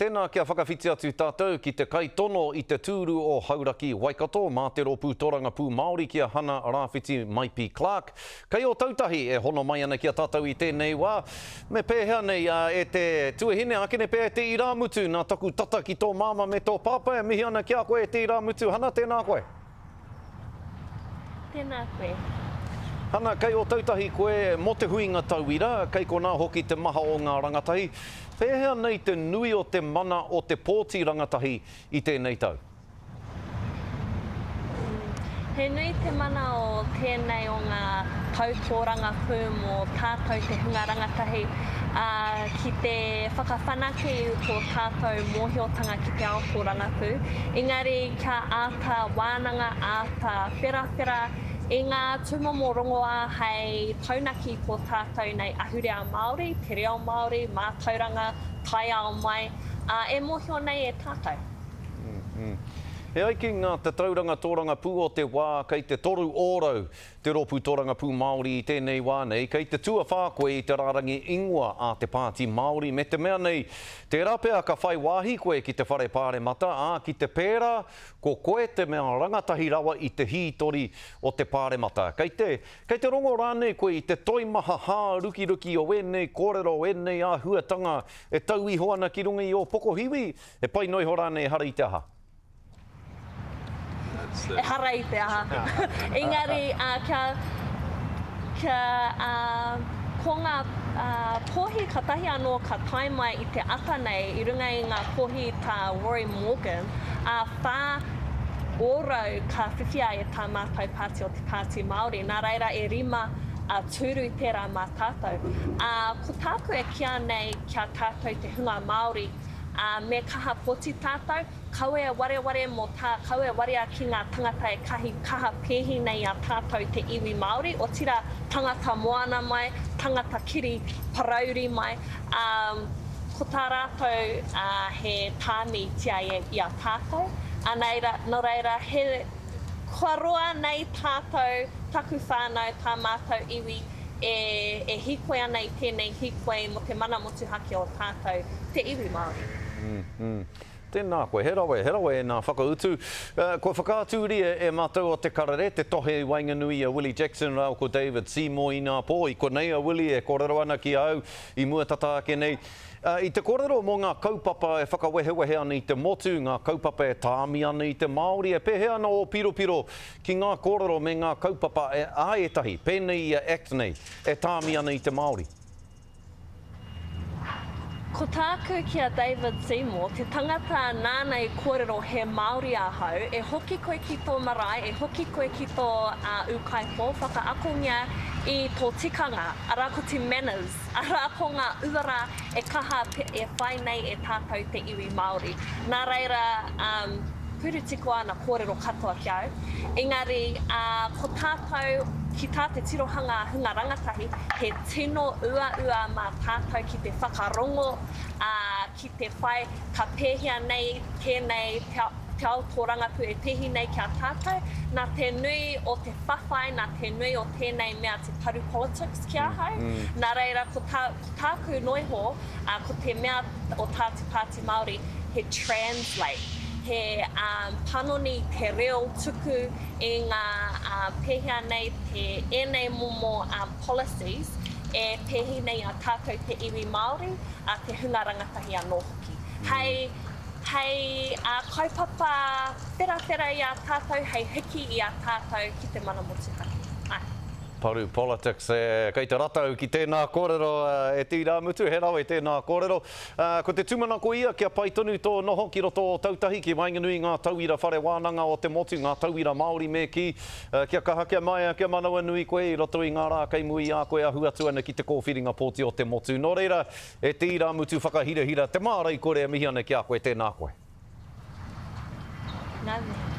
Tēnā kia whakawhiti atu tātou ki te kaitono i te tūru o Hauraki Waikato mā te Rōpū Torangapū Māori ki a Hana Rāwhiti Maipi Clarke. Kei Ōtautahi e hono mai ana ki a tātou i tēnei wā. Me pēhea nei e te tuahine, ākene pea e te irāmutu nā taku tata ki tō māmā me tō pāpā e mihi ana ki a koe e te irāmutu Hana, tēnā koe. Tēnā koe. Hana, kei Ōtautahi koe mō te huinga tauira, kei konā hoki te maha o ngā rangatahi. Pēhea nei te nui o te mana o te pōti rangatahi i tēnei tau? He nui te mana o tēnei o ngā tau tōrangapū mō tātou te hunga rangatahi, ā, ki te whakawhanake i tō tātou mōhiotanga ki te ao tōrangapū. Engari kia āta wānanga, āta wherawhera i ngā tūmomo rongoā hei taunaki i tō tātou nei ahurea Māori, te reo Māori, mātauranga, taiao mai, ā, e mōhio nei e tātou. E ai ki ngā tatauranga tōrangapū o te wā, kei te 3% te Rōpū Tōrangapū Māori i tēnei wā nei, kei te tuawhā koe i te rārangi ingoa a te Pāti Māori me te mea nei, tērā pea ka whai wāhi koe ki te Whare Pāremata, ā, ki te pērā, ko koe te mea rangatahi rawa i te hītori o te Pāremata. Kei te, kei te rongo rānei koe i te toimaha hārukiruki o ēnei kōrero, ēnei āhuatanga e tau iho ana ki runga i ō pokohiwi? He pai noa iho rānei ehara i te aha? Ehara i te aha. Engari, kia, kia, ko ngā pōhi katahi anō ka tae mai i te ata nei i runga i ngā pōhi tā Roy Morgan, ā, 4% ka whiwhia e tā mātou pāti o te Pāti Māori. Nā reira e rima tūru tērā mā tātou. Ā, ko tāku e kīa nei ki a tātou te hunga Māori, Ā, me kaha poti tātou, kaua e wareware mō tā, kaua e warea ki ngā tangata e kahi kaha pēhi nei i a tātou te iwi Māori, otirā tangata moana mai, tangata kiri parauri mai, ā, ko tā rātou, ā, he tāmi tia i a tātou, ā, nō reira, he, kua roa nei tātou, taku whānau, tā mātou iwi, e, e hīkoi ana i tēnei hīkoi mō te mana motuhake o tātou, te iwi Māori. Mm. Tēnā koe, he rawe, he rawe ēnā whakautu. Kua whakaaturia e mātou o Te Karere te tohe i waenganui i a Willie Jackson rāua ko David Seymour inā pō. I konei a Willie e kōrero ana ki a au i mua tata ake nei. I te kōrero mō ngā kaupapa e whakawehewehe ana i te motu, ngā kaupapa e tāmi ana i te Māori, e pēhea ana ō piropiro ki ngā kōrero me ngā kaupapa a ētahi, pēnei i a act nei, e tāmi ana i te Māori? Ko tāku ki a David Seymour, te tangata nāna i kōrero he Māori ahau, e hoki koe ki tō marae, e hoki koe ki tō ūkaipō, whakaakongia i tō tikanga, arā ko te manners, arā ko ngā uara e kaha e whai nei e tātou te iwi Māori. Nā reira, purutiko ana kōrero katoa ki au. Engari, ko tātou, ki tā te tirohanga a hunga rangatahi, he tino uaua mā tātou ki te whakarongo, ā, ki te whai ka pēhea nei tēnei te, te ao tōrangapū e pēhi nei ki a tātou. Nā te nui o te whawhai, nā te nui o tēnei mea te paru politics ki ahau. Nā reira, ko tā, ko tāku noiho, ā, ko te mea o tā Te Pāti Māori, he translate, he, ā, panoni te reo tuku i ngā, ā, pēhea nei te, ēnei momo, ā, policies e pēhi nei a tātou te iwi Māori, a te hunga rangatahi anō hoki. Hei, hei kaupapa wherawhera i a tātou, hei hiki i a tātou ki te mana motuhake. Āe. Paru politics, e, kei te rata au ki tēnā kōrero e te irāmutu, he rawe tēnā kōrero. Ko te tūmanako ia kia pai tonu tō noho ki roto o Tautahi, ki waenganui i ngā tauira whare wānanga o te motu, ngā tauira Māori me kī, Kia kaha, kia maea, kia manawanui koe i roto i ngā rā kei mua i a koe ahu atu ana ki te kōwhiringa pōti o te motu. Nō reira, e te irāmutu whakahirahira, te māraikore e mihi ana ki a koe, tēnā koe. Ngā mihi.